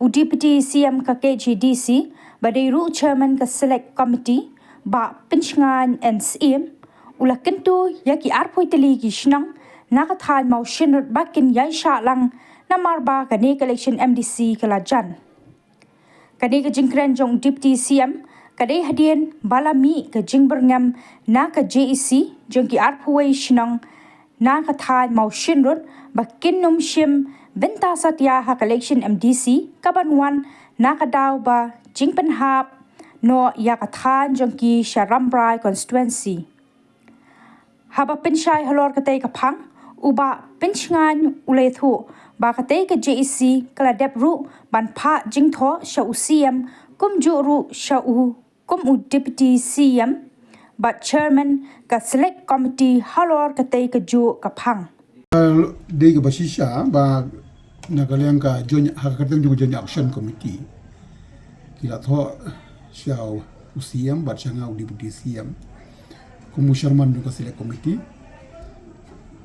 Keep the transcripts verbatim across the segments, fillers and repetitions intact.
Deputy C M ka K H A D C, ba dei ruh Chairman ka Select Committee, Bah Pynshngain N Syiem, u la kyntu ïa ki arphew tylli ki shnong na ka thaiñ Mawshynrut ba kin ïai shah lang namar ba kane ka election M D C ka la jan. Kane ka jingkren jong Deputy C M ka dei hadien ba la mih ka jingbyrngem na ka J A C jong ki arphew wei shnong na ka thaiñ Mawshynrut ba kin nym shim bynta satia ha ka election M D C kaban wan na ka daw ba jingpynhap noh ïa ka thaiñ jong ki sha Rambrai constituency. Haba pynshai halor katei ka phang, u Bah Pynshngain u la ïathuh ba katei ka J A C ka la dep ruh ban phah jingthoh sha u C M kumjuh ruh sha u kum u Deputy C M bad Chairman ka Select Committee halor katei kajuh ka phang. Dei kaba shisha ba na ka liang ka joint, ha ka kyrteng jong ka Joint Action Committee ki la thoh sha u C M bad sha nga u Deputy C M kum u Chairman jong ka Select Committee.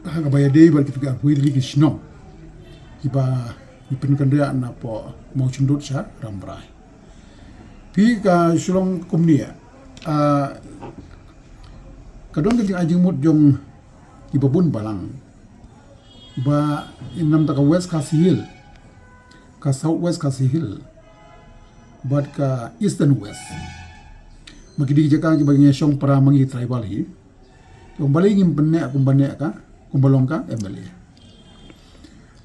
Ha kaba ïadei bad kito ki arphew tylli ki shnong kiba ngi pynkynriah napoh Mawshynrut sha Rambrai. Phi, ka shu long kumne, ah, ka don ka jingai jingmut jong kiba bun balang ba namar ka West Khasi Hills, ka South West Khasi Hills bad ka Eastern West, ma ki dei ki jaka kiba ngi shong para ma ngi tribal hi. Kumba lei ngim pynneh kumba neh ka, kumba long ka M L A.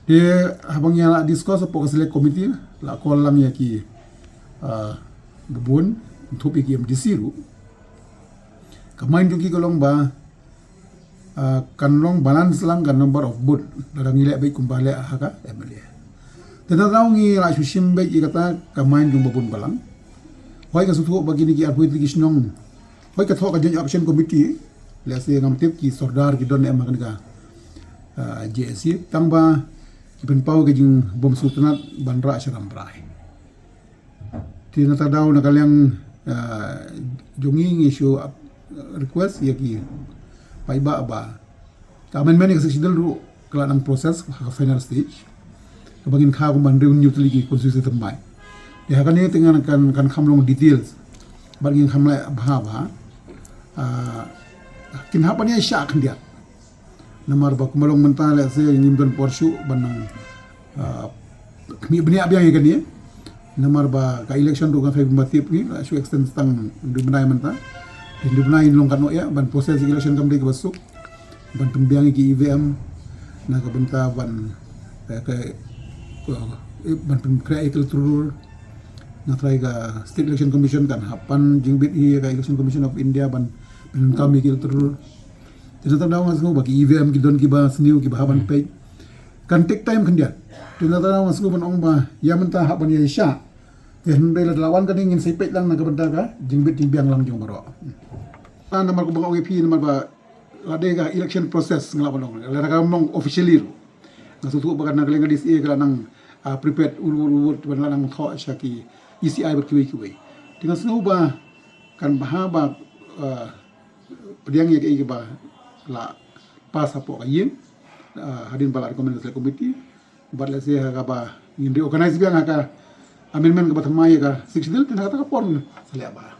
Te haba ngi la discuss hapoh ka Select Committee, la call lang ïa ki, ah, bun, thup ïa ki M D C ruh. Ka mind jong ki ka long ba, ah, kan long balance lang ka number of vote, lada ngi leh beit kumba leh ha ka M L A. Te na daw ngi la shu shim beit ïa kata ka mind jong ba bun balang. Hooid, nga sngewthuh ba kine ki arphew tylli ki shnong, hooid, ka thoh ka Joint Action Committee, lehse ngam tip ki sordar ki don ne em ha kane ka, ah, J A C, tang ba ki pynpaw ka jingbymsngewtynnat ban rah sha Rambrai. Te na kata ka daw na ka liang, ah, jong ngi ngi shu, ah, request ïa ki paidbah ba ka amendment ïa ka Sixth Schedule ruh ka la dang process ha ka final stage. Kaba ngin kha kumba hynriew hynñiew tylli ki constituency thymmai. Te ha kane te ngan kan, kan kham long details bad ngin kham leh bha bha. Ah, kin hap ban ïaishah khyndiat. Namar ba kumba long mynta, lehse ngim don por shuh ban nang, ah, khmih bniah biang ïa kane. Namar ba ka election ruh nga tharai kumba tip ngi la shu extend tang hynriew bnai mynta. Hynriew bnai ngin long katno ïa ban process election kam dei kaba suk, ban pynbiang ïa ki E V M na ka bynta ban, eh, ka, eh, ban pynkhreh ïa ka electoral roll. Nga tharai ka State Election Commission kan hap pan jingbit hi ïa ka Election Commission of India ban pyndonkam ïa ka electoral roll. Te na kata ka daw nga sngew ba ki E V M ki don kiba sniew kiba hap ban peit. Kan take time khyndiat. Te na kata ka daw nga sngew ban ong ba ïa mynta hap ban ïaishah. Te hynrei lada la wan kane ngin sa peit lang na ka bynta ka jingbit jingbiang lang jong baroh. Ah, namar kumba nga ong ïa phi, namar ba la dei ka election process nga lah ban ong. Lada kam long officially ruh, nga sngewthuh ba ka na ka liang ka D C A ka la nang, ah, prepared ul ul ul ban la nang thoh sha ki E C I bad kiwei kiwei. Te nga sngew ba kan bha ba, ah, pdiang ïa kaei kaba la pass hapoh ka ïing, ah, hadien ba la recommend ka Select Committee. Bad lehse ha kaba ngin reorganize biang ha ka amendment kaba thymmai ïa ka Sixth Schedule, te na kata ka por ngin sa leh bha.